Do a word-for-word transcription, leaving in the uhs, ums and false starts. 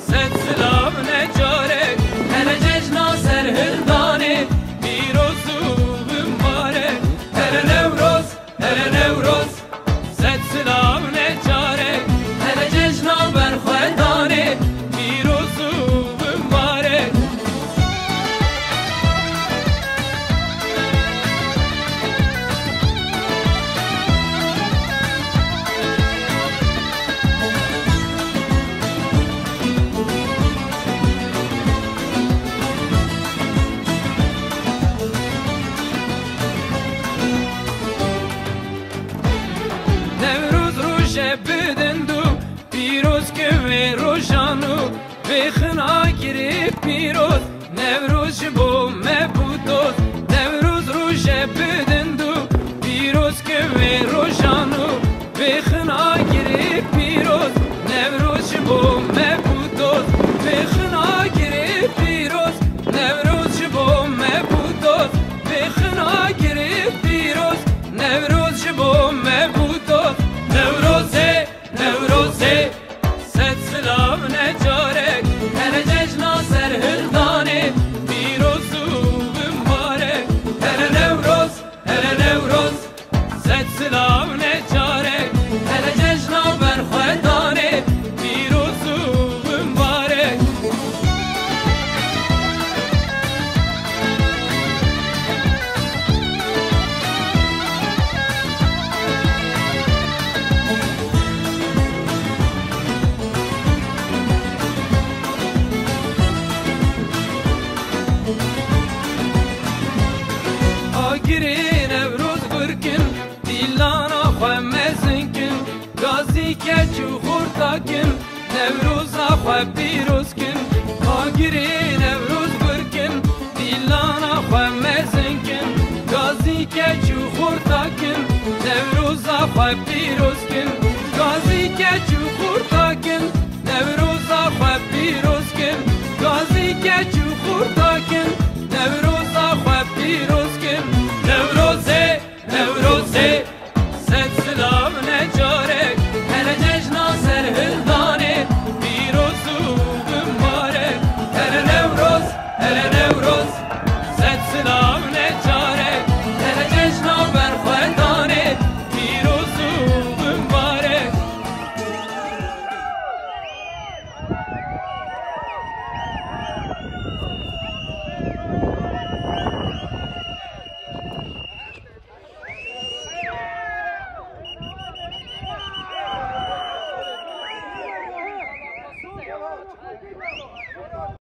Sed silav ne carek, hele cejna serhildanê, pîroz û mibarek. Hele Newroz, hele Newroz, sed silav ne carek, hele cejna berxwedanê, pîroz û mibarek. Newroz roje bi dind û pîroz ke wê rojan û vê xinagirê pîroz. Newroz ji bo me bû doz, Newroz roje bi dind û pîroz ke wê rojan û vê xinagirê pîroz. Newroz ji bo me bû doz, vê xinagirê pîroz. Newroz ji bo me bû doz, vê xinagirê pîroz. Newroz ji bo me bû doz, Newrozê, Newrozê. Sed silav ne carek, hele cejna serhildanê, pîroz û mibarek. Hele Newroz, hele Newroz, sed silav ne carek, hele cejna berxwedanê, pîroz û mibarek. Agirê Newroz gurkin, dîlana xwe mezin kin, gazî keç û xurta kin, Newroza xwe pîroz kin. Agirê Newroz gurkin, dîlana xwe mezin kin, gazî keç û xurta kin, Newroza xwe pîroz kin. Gazî keç û xurta